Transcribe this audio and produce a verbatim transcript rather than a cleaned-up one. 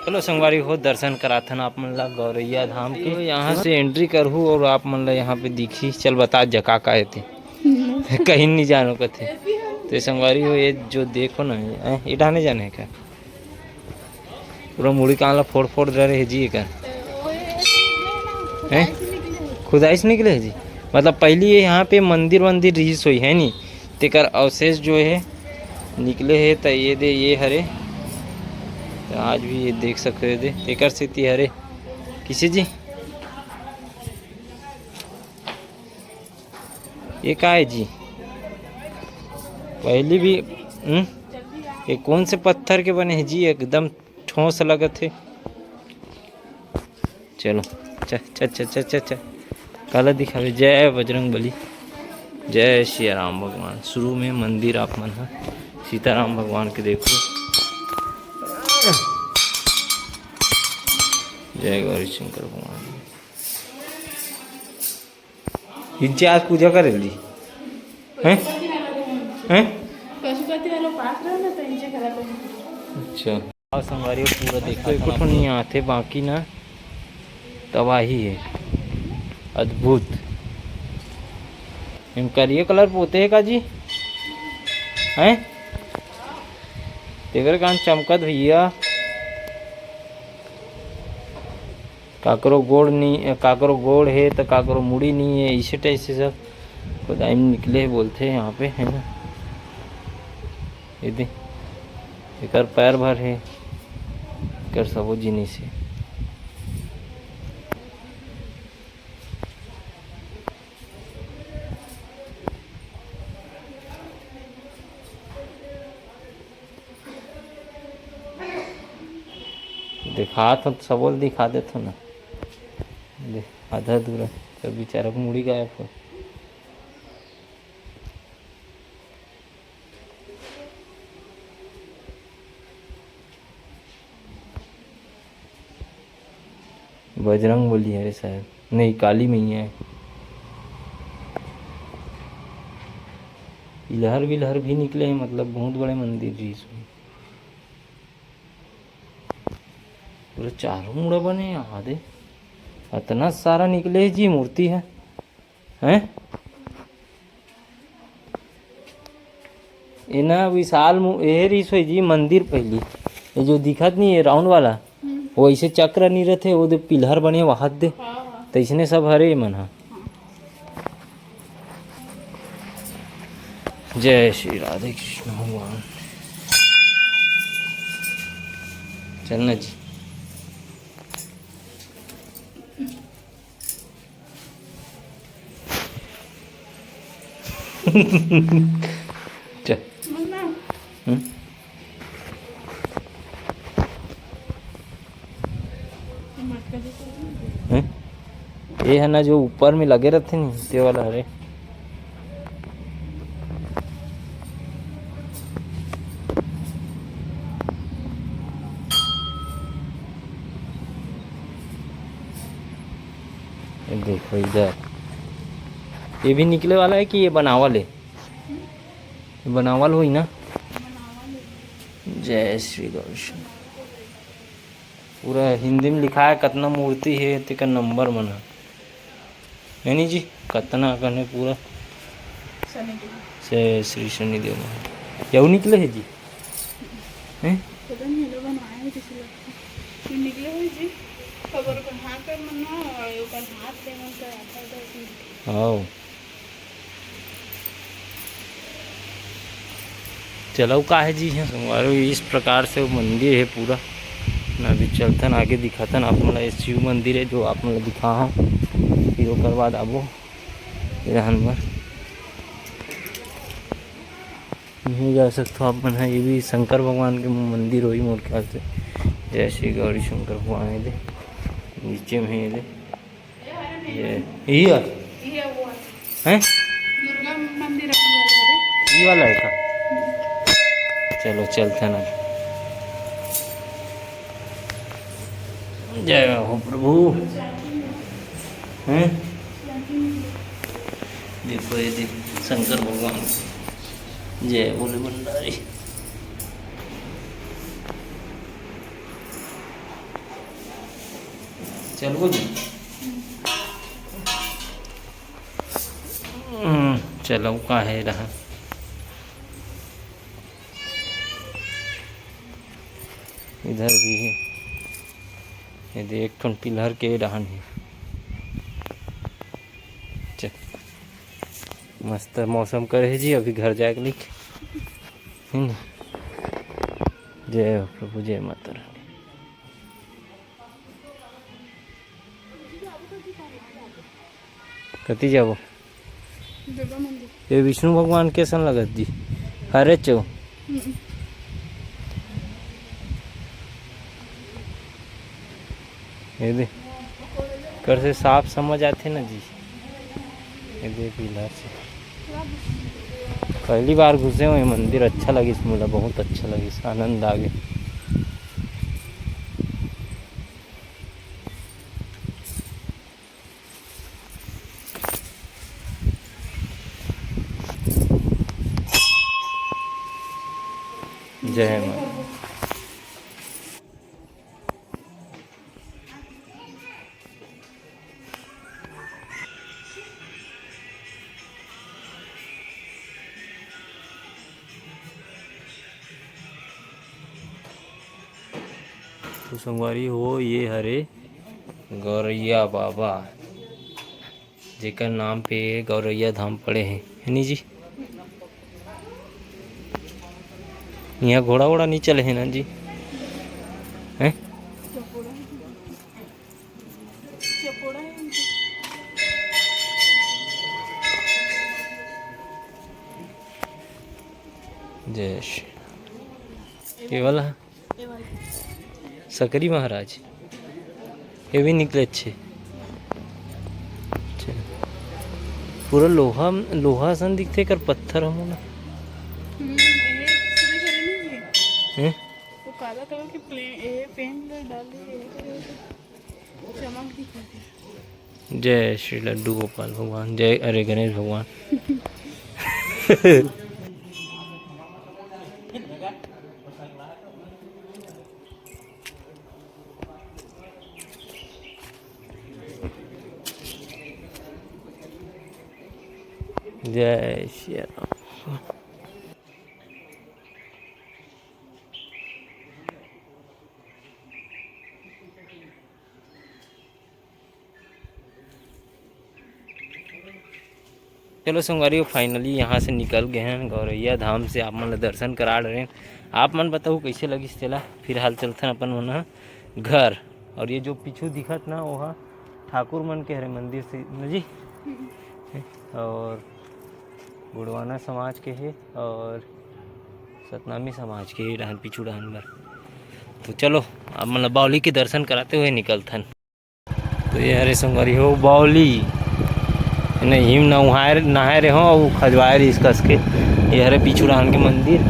चलो संगवारी हो, दर्शन कराथन आप मन ला गौरैया धाम के। यहाँ से एंट्री करहू और आप मन ला यहाँ पे दिखी। चल बता जा का का हे ते। कहीं नहीं जानो कथे। तो संगवारी हो, ये जो देखो ना, ए, ए डाहने जाने का पूरा मुड़ी कान ला फोड़ फोड़ डरे हे जी एकर। हैं? खुदाई से निकले हे जी। मतलब पहली ये यहाँ पे मंदिर वंदिर रिहिस होही है नी, तेकर अवशेष जो है निकले हे। त ये दे, ये हरे। त आज भी ये देख सकते हो, ये दे तेकर सेती हरे। किसे जी? ये का है जी? पहली भी, हम्म? ये कौन से पत्थर के बने हैं जी? एकदम ठोस लगत है। चलो, च, च, च, च, च, च। काला दिखावे, जय बजरंग बली, जय सिया राम भगवान। शुरू में मंदिर आप मन ह सीताराम भगवान के देखो। जय गौरी शंकर भगवान। इनचे आज पूजा करे ली। हैं? हैं? पशुपति वाला पास रहा ना, तो इनसे खराब है। अच्छा। और संगवारी पूरा देखा तो एको ठो नहीं आते, बाकी ना तबाही है। अद्भुत। इन करिए कलर पोते है का जी? हैं? तेकर कान चमकत भैया। काकरो गोड़ नी, काकरो गोड़ हे त काकरो मुड़ी नी हे, इसे टाइप से सब खुदाई में निकले हे बोलथे यहाँ पे, है ना। ये दे, एकर पैर भर हे, एकर सबो जिनिस हे। दिखात हो त सबो ल दिखा देथो ना। देख, आधा अधूरा, सब बेचारा के मुड़ी गायब हो। बजरंग बली हरे शायद, नहीं, काली मैया है। इलहर विलहर भी निकले हैं, मतलब बहुत बड़े मंदिर जी इसमें। पूरा चारों मुड़ा बने आदे, इतना सारा निकले है जी मूर्ति है, हैं? ए ना विशाल मु-, ए रिसोई जी मंदिर पहली, ये जो दिखत नहीं है राउंड वाला, हम्म। वो ऐसे चक्र नहीं रहते, वो दे पिलर बने वहाद दे, हाँ, हाँ। तो इसने सब हरे मन हा। जय श्री राधे कृष्ण भगवान। चलना जी। चल। हम्म? हैं? ये है ना जो ऊपर में लगे रहते नहीं, ते वाला हरे। ये देखो इधर, ये भी निकले वाला है कि ये बनावल है? बनावल होई ना। जय श्री गौरी शंकर। पूरा हिंदी में लिखा है, कितना मूर्ति है, तेकर नंबर मन है। है नी जी, कितना कने पूरा शनिदेव। से श्री शनिदेव महाराज। यहू निकले है जी? हैं? पता नहीं, ये लोग बनवाए हैं किसी लोग से। ये निकले हुए जी। खबर को हाथ कर मना और ऊपर हाथ दे मन कर आता था इसमें। आओ। चलो का है जी, है संगवारी, इस प्रकार से वो मंदिर है पूरा। ना अभी चलथन आगे, दिखाथन आप मन ला। ये शिव मंदिर है जो आप मन ला दिखा हूँ, फिर ओकर बाद आबो। ये रहन बर नहीं जा सकते आप मन है। ये भी शंकर भगवान के मंदिर होई मोर ख्याल से। जय श्री गौरी शंकर भगवान। ये दे नीचे में, ये दे ये, यही है? ये वो है। हैं? दुर्गा मंदिर है, ये वाला है। ये वाला है का? चलो, चलते हैं ना। जय हो प्रभु। हैं? देखो, ये देखो, शंकर भगवान। जय बोले भंडारी। चलबो जी। हम्म, चलो, का है रहा। इधर भी है, ये दे, एक ठन पिलर के डहान है। चल, मस्त मौसम करे है जी, अभी घर जाए के लिख, है ना? जय हो प्रभु, जय माता रानी। कति जाबो? दुर्गा मंदिर। ये विष्णु भगवान कैसन लगत जी? हरे चो। हम्म। ये दे, कर से साफ समझ आथे ना जी। ये दे पिलर से। पहली बार घुसे हुए मंदिर, अच्छा लगिस मोला, बहुत अच्छा लगिस, आनंद आ गए। जय माता। तो संगवारी हो, ये हरे गौरैया बाबा, जेकर नाम पे गौरैया धाम पड़े हे, है नी जी? यहाँ घोड़ा वोड़ा नहीं चले है ना जी? हैं? जय श्री, ये वाला सकरी महाराज, ये भी निकले अच्छे। अच्छा। पूरा लोहा, लोहा असन दिखथे, कर पत्थर हमन ला। हम्म, ये पूरे घरे नहीं है। हैं? वो काला कलर के प्ले-, ये पेंट डाल दिए, चमक दिखा दे। जय श्री लड्डू गोपाल भगवान, जय, अरे, गणेश भगवान। जय श्री राम। चलो संगवारी हो, finally यहाँ से निकल गए हैं गौरैया धाम से। आप मन ला दर्शन करा रहे हैं, आप मन बताओ कैसे लगिस तेला। फिलहाल चलथन अपन मन ह घर। और ये जो पीछू दिखत ना, वो ह ठाकुर मन के हरे मंदिर से न जी। और गुड़वाना समाज के हे और सतनामी समाज के हे डहान, पीछू डहान बर। तो चलो, आप मन ला बावली के दर्शन कराते हुए निकलथन। तो ये हरे संगवारी हो बावली, नहीं हिम नहाए, नहाए रहे हो, वो खजवाए रहे इस कस के। ये हरे पीछू डहान के मंदिर,